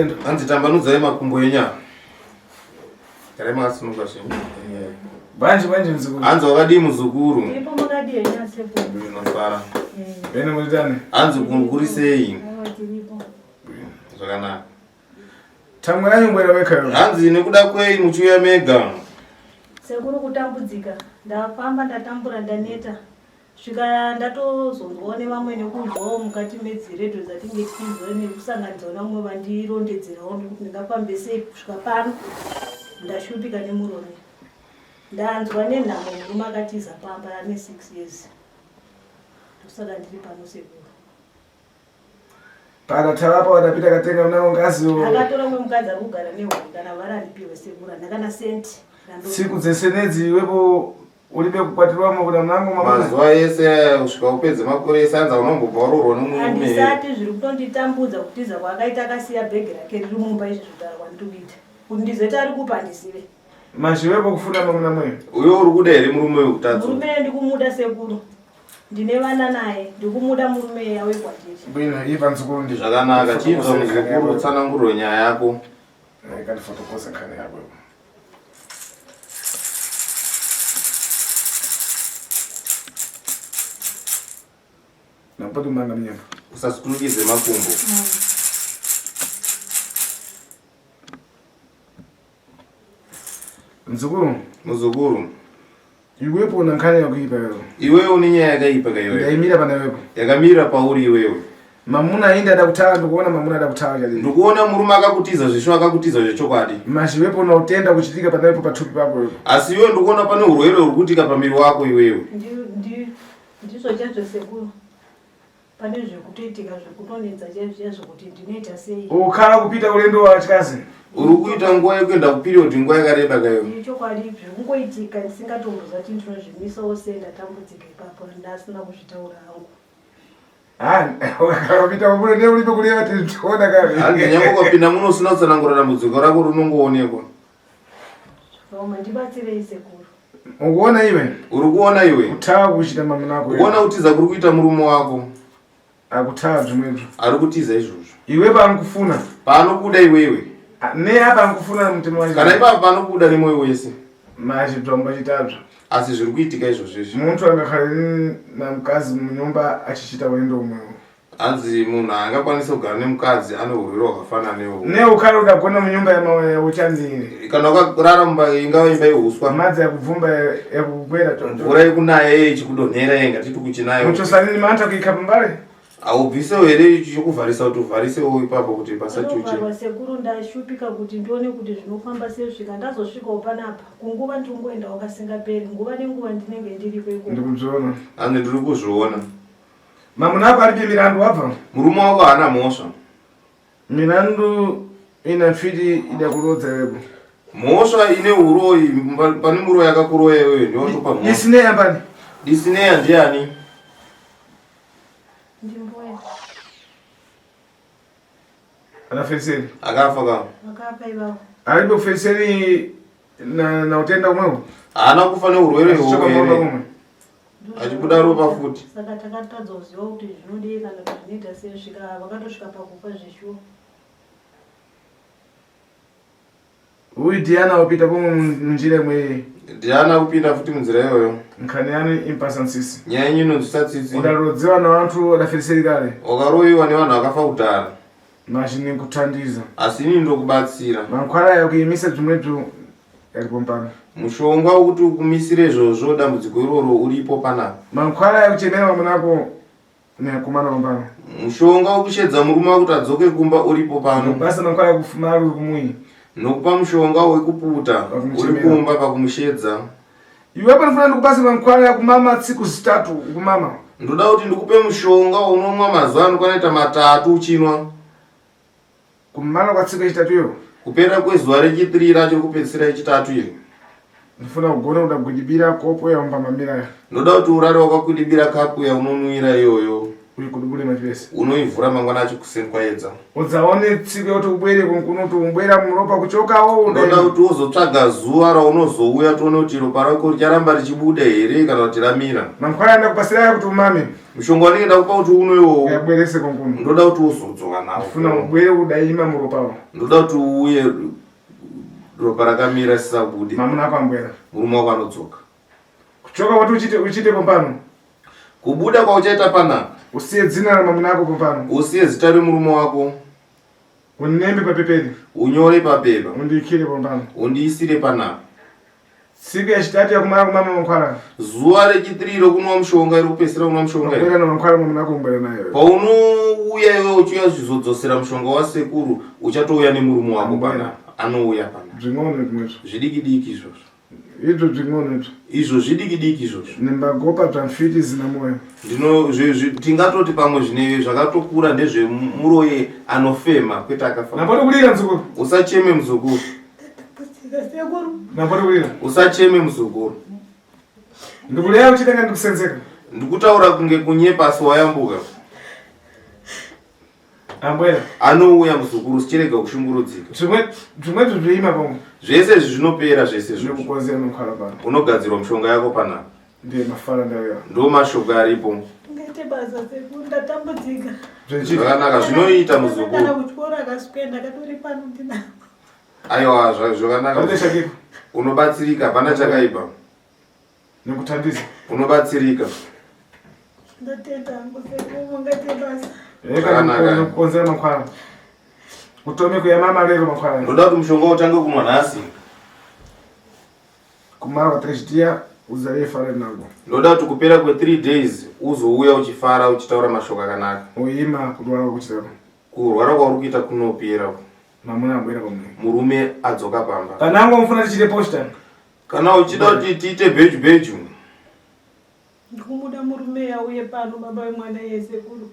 miyendo. Hanzi tambanudzai makumbo enyu apa. Garai makasununguka zvenyu. Banje banje muzukuru. Hanzi wakadii muzukuru? Ndipo makadii henyu asekuru? Ndinofara. Bene muritani. Hanzi kuri sei? Aiwa tiripo. Zvakanaka. Tamwe yanyongwera weka yo. Hanzi nekuda kwei muchiuya mega? Sekuru kutambudzika. Ndafamba ndatambura ndaneta. Svika ndatozonzwawo nevamwe nekunzwawo mukati medziredhiyo dzatinge tichinzwa nekusanganidzwa nevamwe vandirondedzerawo nekuti ndingafambe sei kusvika pano ndashupika nemurume. Ndanzwa nenhamo murume akatiza pamba ane 6 years. Ndosaka ndiri pano sekuru. Pana tavapa wadapita katenga mnango ngazi. Akatora mumwe mukadzi ari kugara nehuni kana vara andipiwe sekuru handina kana senti. Tsiku dzese nedzi iwepo Uribe kukwatirwamo kuda mnango mama. Mazuva ese aya kusvika upedze makore ese anza unombobva waroorwa nomurume. Handisati zviri kutonditambudza kutiza kwaakaita akasiya bhegi rake riri mumba izvi zvekutaura kwandiri kuita. Kuti ndizoita ari kupa handizive. Mazviwepo kufunda mamuna mweyo. Uyo uri kuda here murume uyu kutadza? Murume ndikumuda sekuru. Ndine vana naye ndikumuda murume iye auye kwandiri. Bwino ipa nzukuru ndi zvakanaka chibva muzukuru utsanangurwe nyaya yako. Kandifotokoza nkhani yako. Napati manga mnyama. Usasuturukidze makumbo. Mzukuru. Muzukuru. Iwepo una nkhani yakuipa iwewe. Iwewe une nyaya yakaipa ka iwewe. Ndaimira pana iwepo. Yakamira pauri iwewe. Mamuna ainde ada kutaura ndikuona mamuna ada kutaura chadii. Ndikuona murume akakutiza zvisho akakutiza zvechokwadi. Mashi iwepo una utenda kuchitika pana iwepo pathupi pako iwepo. Asi iwewe ndikuona pane urwere huri kuitika pamiri wako iwewe. Ndizvo chaizvo sekuru. Pane zvekutoitika zvekutonetsa chaizvo chaizvo kuti ndinoita sei. Ukara kupita ulendo wachikazi. Uri kuita nguva yekuenda kuperiod nguva yakareba kayo. Ichokwadi zvekungoitika ndisingatomboziva kuti ndinozvimisawo sei ndatambudzika ipapo ndasina kuzvitaura hangu. Ukapita muno ne uripo kureva tiona kare. Hanzi nyangwe ukapinda muno usina kutsanangura dambudziko rako rinongoonekwa. Roma ndibatsirei sekuru. Ukuona iwe? Uri kuona iwe? Kutawa kuchita mamuna ako. Ukuona kutiza kuri kuita murume wako. Akutawa zvimwezvo. Ari kutiza izvozvo. Iwe paanokufuna. Paanokuda iwewe. Ne apa anokufuna mutemo wacho. Kana ipapo paanokuda nemoyo wese. Machibva chitabva. Asi zviri kuitika izvozvo izvi. Muntu angakhale na mkazi munyumba achichita ulendo umwewo. Hanzi munhu haangakwanisi kugara nemukadzi ane urwere hwakafanana newo. Ne ukhale udagona munyumba yauchandire. Kana ukarara mumba ingava imba yehuswa. Madzi yakubvumba yakugwera tonto. Mvura yekunaya iye ichikudonhera yenga titi kuchinayo. Muchosanini manta kuika pambale. Haubvisewo here chokuvharisa kuti uvharisewo ipapo kuti pasachuche. Panovharwa sekuru ndashupika kuti ndione kuti zvinofamba sei kusvika ndazosvikawo panapa. Kunguva ndinongoendawo kasingaperi nguva nenguva ndinenge ndiriko ikoko. Ndikuzviona. Hanzi ndiri kuzviona. Mamuna ako aripi mirandu wabva? Murume wako haana mhosva. Mirandu ina mfiti ida kurodza iwepo. Mhosva ine uroyi pane muroyi akakuroya iwewe ndiwe watopa mhosva. Disineya mbani? Disineya ndiani? Ndimbuya. Ana Feliseni. Akafa ka. Vakafa ivavo. Aripo Feliseni na na utenda umwewo. Haana kufa neurwere Achichoka ihwohwo muropa here? umwe. Achibuda ropa futi. Saka takatadza kuziva kuti zvinodii kana kuti zvinoita sei svika vakatosvika pakufa zveshuwa. Uyu Diana wapita pomwe munjira imwe. Diana kupinda futi munzira iyoyo. Nkhani yanu impasa tsitsi. Nyaya yenyu inonzwisa tsitsi. Udarodziwa navantu wadafiriseri kare. Wakaroyiwa nevanhu vakafa kudhara. Mashini kuthandiza. Asi inini ndokubatsira. Mankhwala ayo kuimisa zvimwebyo yaripo pano. Mushonga wekuti ukumisire izvozvo dambudziko iroro uripo panapa. Mankhwala ayo kuchemera mamunako neakomana pambano. Mushonga wekushedza murume wako kuti adzoke kumba uripo pano. Basa mankhwala ekufuma ari kumuyi. Nokupa mushonga wekuputa uri kumba pakumushedza. Iwe panofanira ndikupasa mankhwala yakumama tsiku zitatu kumama. Ndoda kuti ndikupe mushonga unomwa mazuva anokwana kuita matatu uchinwa. Kumana kwatsiku yechitatu iyo. Kupera kwezuva rechitiri racho rekupedzisira yechitatu iri. Ndifuna kugona kuda gwidibira kopo yaumba mamira. Ndoda kuti urare wakakwidibira kapu yaunonwira iyoyo. Uikudubule machivese. Unoivhura mangwana acho kuseni kwaedza. Udzaone tsiko yekuti ubwere kunoti umbwera muropa kuchokawo. Ndoda kuti uzotsvaga zuva raunozouya tione kuti ropa rako richaramba richibuda here kana kuti ramira. Mangwana ndakupasira kuti umame. Mushonga wanenge ndakupa kuti unwe iwowo. Uyabwerese kunkuno. Ndoda kuti uzodzoka nawo. Funa ubwere udaima muropa. Ndoda kuti uuye ropa rakamira sisabude. Mamuna ako ambwera. Murume wako anodzoka. Kuchoka kwati uchite uchite pompano. Kubuda kwauchaita panapa. Usiye dzina ramamuna ako pompano. Usiye zita remurume wako. Unembe papeperi. Unyore papepa. Undiikire pompano. Undiisire panapa. Siku yechitatu yakumara kumama mankwara. Zuva rechitiri rokunwa mushonga iri kupedzisira kunwa mushonga. Makwera namankwara mamuna ako umbwera nayo. Paunouya iwe uchiuya zvizodzosera mushonga wasekuru uchatouya nemurume wako panapa. Anouya panapa. Zving'ono zvimwezvo. Zvidiki diki izvozvo. Izvo zving'ono izvo. Izvo zvidiki diki izvozvo. Nimbagopa dzvamfiti zina moyo. Ndino tingatoti pamwe zvine zvakatokura ndezvemuroyi anofema kwete akafa. Napoti kulira mzukuru. Usacheme mzukuru. Napoti kulira. Usacheme mzukuru. Ndikulira uchitenga ndikusenzeka. Ndikutaura kunge kunyepa asi wayambuka. Ambwera. Anouya muzukuru usichirega kushungurudzika. Zvimwe zvimwe zvoima pamwe. Zvese izvi zvinopera zvese izvi. Zvinokukonzera mukhala pano. Unogadzirwa mushonga yako panapa. Ndiye mafara ndayo. Ndo mashoko aripo. Ngaite basa sekuru ndatambudzika. Zvakanaka zvinoita muzukuru. Kana kuchikoro akaswenda katori pano ndinako. Aiwa zvakanaka. Unobatsirika hapana chakaipa. Nekutandisa. Unobatsirika. Ndatenda hangu sekuru ngaite basa. Zvakanaka. Nekukonzera makwara. Utome kuyamama lero makwara. Ndoda kuti mushonga utange kunwa nhasi. Kumara kwa 3 dia uzare fara nago. Ndoda kuti kupera kwe 3 days uzouya uchifara uchitaura mashoko akanaka. Uima kurwara kuchitako. Kurwara kwauri kuita kunopera. Mamuna abwera pamwe. Murume adzoka pamba. Kana ngomfuna tichite poster. Kana uchida kuti tiite bheju bheju. Ndikumuda murume auye pano baba vemwana iye sekuru.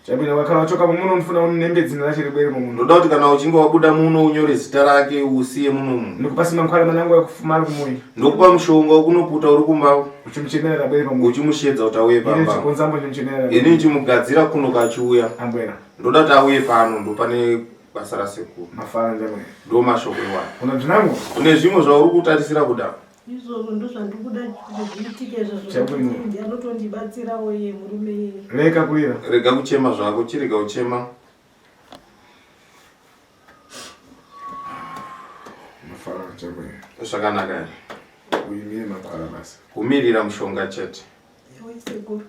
Chabwino wakhala wachoka muno unofuna unembe dzina rache ribwere muno. Ndoda kuti kana uchinge wabuda muno unyore zita rake usiye muno muno. Ndikupasi mankwara manangu ekufuma ari kumuyi. Ndokupa mushonga wekunoputa uri kumba. Uchimuchenera abwere pamuyi. Uchimushedza kuti auye pamba. Ini chikonzambo chimuchenera. Ini ndichimugadzira kuno kachiuya. Ambwera. Ndoda kuti auye pano ndopane basa rasekuru. Mafara ndamwe. Ndo mashoko iwayo. Una zvinangu? Une zvimwe zvauri kutarisira kuda? Izvozvo ndozvandikuda kuti zviitike izvozvo. Chabwino. Ndiye anotondibatsirawo iye murume iye. Rega kuira. Rega kuchema zvako, chirega kuchema. Mafara ndamwe. Zvakanaka here? Uimire makwara basa. Kumirira mushonga chete. Iwe sekuru.